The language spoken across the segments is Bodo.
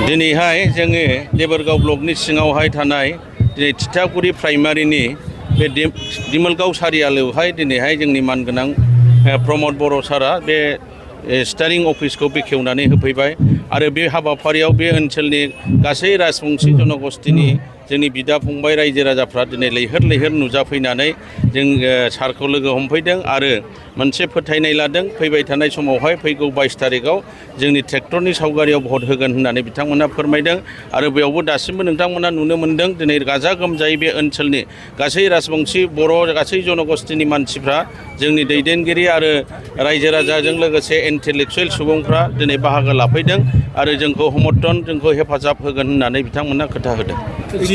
दिनैहाय जोङो देबोरगाव ब्लकनि सिङावहाय थानाय दिनै थिथागुरि प्राइमारिनि बे दिमोलगाव सारियालियावहाय दिनैहाय जोंनि मानगोनां प्रमद बर' सारा बे स्टारिं अफिसखौ बेखेवनानै होफैबाय आरो बे हाबाफारियाव बे ओनसोलनि गासै राजबंशी जनगोष्ठीनि जोंनि बिदा फंबाय रायजो राजाफ्रा दिनै लैहोर लैहोर नुजाफैनानै जों सारखौ लोगो हमफैदों आरो मोनसे फोथायनाय लादों फैबाय थानाय समावहाय फैगौ 22 तारिखआव जोंनि ट्रेक्टरनि सावगारियाव भट होगोन होननानै बिथांमोना फोरमायदों आरो बेयावबो दासिमबो नोंथांमोना नुनो मोन्दों दिनै गाजा गोमजायै बे ओनसोलनि गासै राजबंशी बर' गासै जनगोष्ठीनि मानसिफ्रा जोंनि दैदेनगिरि आरो रायजो राजाजों लोगोसे इन्टेलेक्चुवेल सुबुंफ्रा दिनै बाहागो लाफैदों आरो जोंखौ समर्थन जोंखौ हेफाजाब होगोन होननानै बिथांमोना खोथा होदों।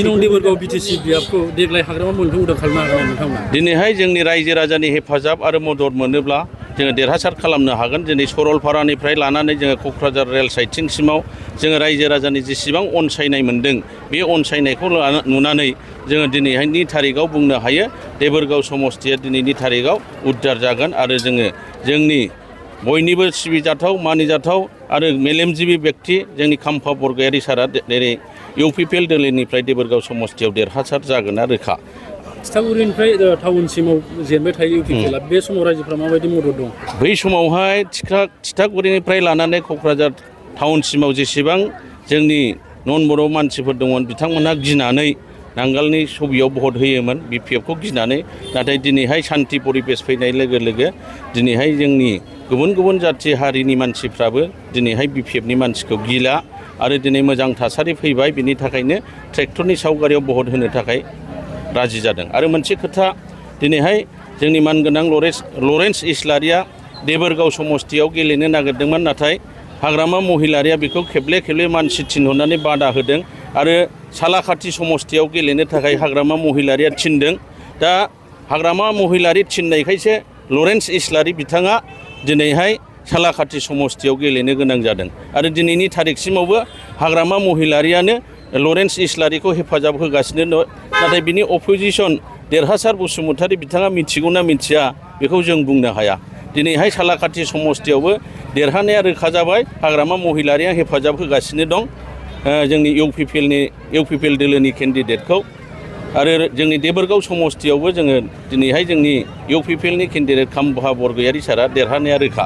देबोरगाव बिटिसि बियाबखौ देग्लाय हाग्रामा मुलुगखौ उदां खालामनो हागोन नोंथांमोना? दिनैहाय जोंनि रायजो राजानि हेफाजाब आरो मदद मोनोब्ला जोङो देरहासार खालामनो हागोन। दिनै सरलपारानिफ्राय लानानै जोङो क'क्राझार रेल साइडसिमसिमाव जोङो रायजो राजानि जेसेबां अनसायनाय मोन्दों बे अनसायनायखौ नुनानै जोङो दिनैहाय 2 तारिखआव बुंनो हायो देबोरगाव समस्तिया दिनैनि तारिखआव उद्धार जागोन आरो जोङो जोंनि बयनिबो सिबिजाथाव मानिजाथाव आरो मेलेमजिबि व्यक्ति जोंनि खाम्फा बरगयारि सारा जेरै UPPL दोलोनिफ्राय देबोरगाव समस्तियाव देरहासार जागोना रोखा। थिथागुरिनिफ्राय टाउनसिमाव जेनबाय थायो UPPLआ बे समाव रायजोफ्रा माबायदि मदद दं? बै समावहाय थिथागुरिनिफ्राय लानानै क'क्राझार टाउनसिमाव जेसेबां जोंनि नन बर' मानसिफोर दंमोन बिथांमोनहा गिनानै नांगालनि सबियाव भट होयोमोन BPFखौ गिनानै नाथाय दिनैहाय सान्थि परिबेस फैनाय लोगो लोगो दिनैहाय जोंनि गुबुन गुबुन जाथि हारिनि मानसिफ्राबो दिनैहाय BPFनि मानसिखौ गिला आरो दिनै मोजां थासारि फैबाय बिनि थाखायनो ट्रेक्टरनि सावगारियाव भट होनो थाखाय राजि जादों। आरो मोनसे खोथा दिनैहाय जोंनि मानगोनां लरेन्स इस्लारिया देबोरगाव समस्तियाव गेलेनो नागिरदोंमोन नाथाय हाग्रामा महिलारिया बेखौ खेबले खेबले मानसि थिनहरनानै बादा होदों आरो सालाखाथि समस्तियाव गेलेनो थाखाय हाग्रामा महिलारिया थिनदों। दा हाग्रामा महिलारि थिननायखायसो लरेन्स इस्लारि बिथाङा दिनैहाय सालाखाथि समस्तियाव गेलेनो गोनां जादों आरो दिनैनि तारिखसिमावबो हाग्रामा महिलारियानो लरेन्स इस्लारिखौ हेफाजाब होगासिनो दं नाथाय बिनि अपोजिसन देरहासार बसुमतारी बिथाङा मिथिगौना मिथिया बेखौ जों बुंनो हाया। दिनैहाय सालाखाथि समस्तियावबो देरहानाया रोखा जाबाय हाग्रामा महिलारिया हेफाजाब होगासिनो दं जोंनि UPPL दोलोनि केन्डिडेटखौ आरो जोंनि देबोरगाव समस्तियावबो जोङो दिनैहाय जोंनि UPPLनि केन्डिडेट खाम्फा बरगयारि सारा देरहानाया रोखा।